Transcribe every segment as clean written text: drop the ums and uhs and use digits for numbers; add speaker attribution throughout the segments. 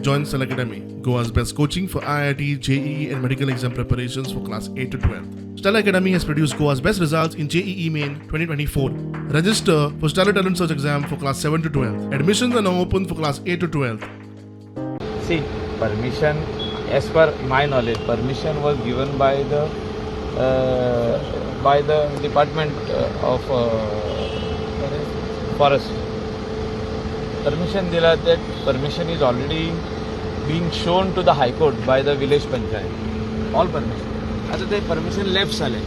Speaker 1: Join Stellar Academy, Goa's best coaching for IIT, JEE, and medical exam preparations for class 8 to 12. Stellar Academy has produced Goa's best results in JEE Main 2024. Register for Stellar Talent Search exam for class 7 to 12. Admissions are now open for class 8 to 12.
Speaker 2: See, permission, as per my knowledge, permission was given by the department of forest. Permission दिला, that permission is already being shown to the High Court by the village panchayat. All permission. आता ते permission lapse जालें.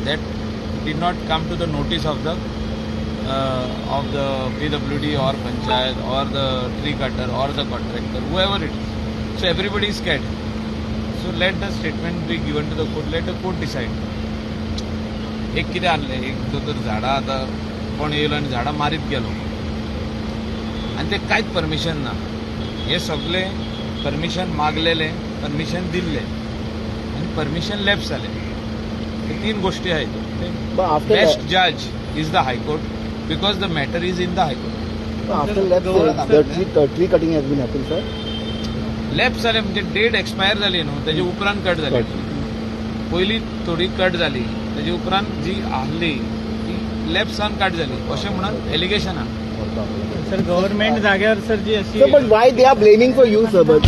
Speaker 2: That did not come to the notice of the PWD or panchayat or the tree cutter or the contractor, whoever it is. So everybody is scared. So let the statement be given to the court, let the court decide. एक कितें आहलें, एक जो तर झाडां आतां कोण येयलो आनी झाडां मारीत गेलो आनी ते कांयच परमिशन ना. हे सगळे परमिशन मागलेले, परमिशन दिल्ले आनी परमिशन लॅप्स जालें. हे तीन गोष्टी आहेत.
Speaker 3: But after
Speaker 2: Best judge is the High Court because the matter is in the High Court.
Speaker 3: After lapse, the tree cutting has been happened, sir.
Speaker 2: Lapse जाले म्हणजे डेट एक्सपायर जाली न्हू, तेजे उपरांत कट जाली. पयली थोडी कट जाली, तेजे उपरांत जी आहली ती लॅप्सान कट जाली अशें म्हणून एलिगेशन आहा.
Speaker 4: सर, गव्हर्नमेंट जाग्यावर सर जी अशी
Speaker 3: Sir, but why they are blaming for you, sir? But